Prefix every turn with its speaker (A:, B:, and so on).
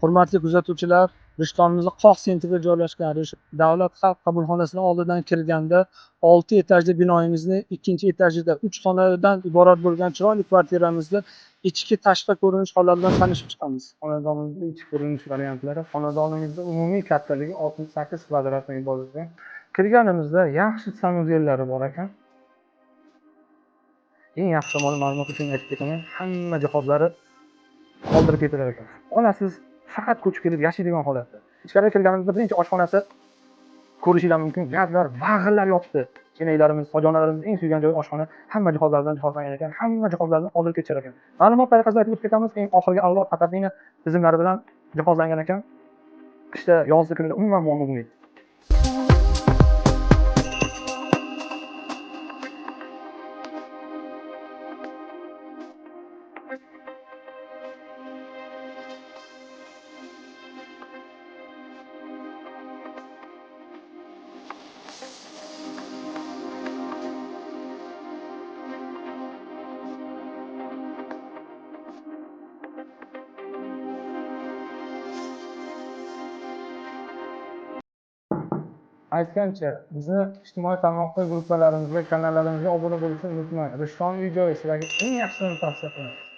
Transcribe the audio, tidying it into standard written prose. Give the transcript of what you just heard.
A: Hurmatli kuzatuvchilar, Rishtonimizni qoq sentrida joylashgan Davlat xalq qabulxonasini oldidan kirganda 6 etajli binoyimizni 2 etajida 3 xonadan iborat bo'lgan chiroyli kvartiramizda ichki tashqi ko'rinish holati bilan tanishib chiqamiz. Xonadonimizning ichki ko'rinish variantlari. Xonadonimizda umumiy kattaligi 68 kvadratdan iborat ekan. Kirganimizda yaxshi sanuzellari bor ekan. Eng yaxshi tomoni, ma'lumot uchun aytib ketaman, hamma jihozlari qoldirib ketilar ekan. Onasiz faqat ko'chib kelib yashaydigan holatda. Ichkariga kirganimizda birinchi oshxonasi ko'rishinglar mumkin. Gazlar vag'illab yotibdi. Kelinlarimiz, hojonalarimiz eng suygan joyi oshxona. Hamma jihozlar bilan jihozlangan ekan, hamma jihozlarni qoldirib ketishar ekan. Ma'lumot tariqasida aytib o'tib ketamiz, eng oxirgi avlod отопление tizimlari bilan jihozlangan ekan. Qishda, yozda kunida umuman muammo bo'lmaydi. Aytgancha, bizni ijtimoiy tarmoqda gruppalarimizga, kanallarimizga obuna bo'lishni unutmang. Rishton uy joyi sizlarga eng yaxshisini tavsiya qilaman.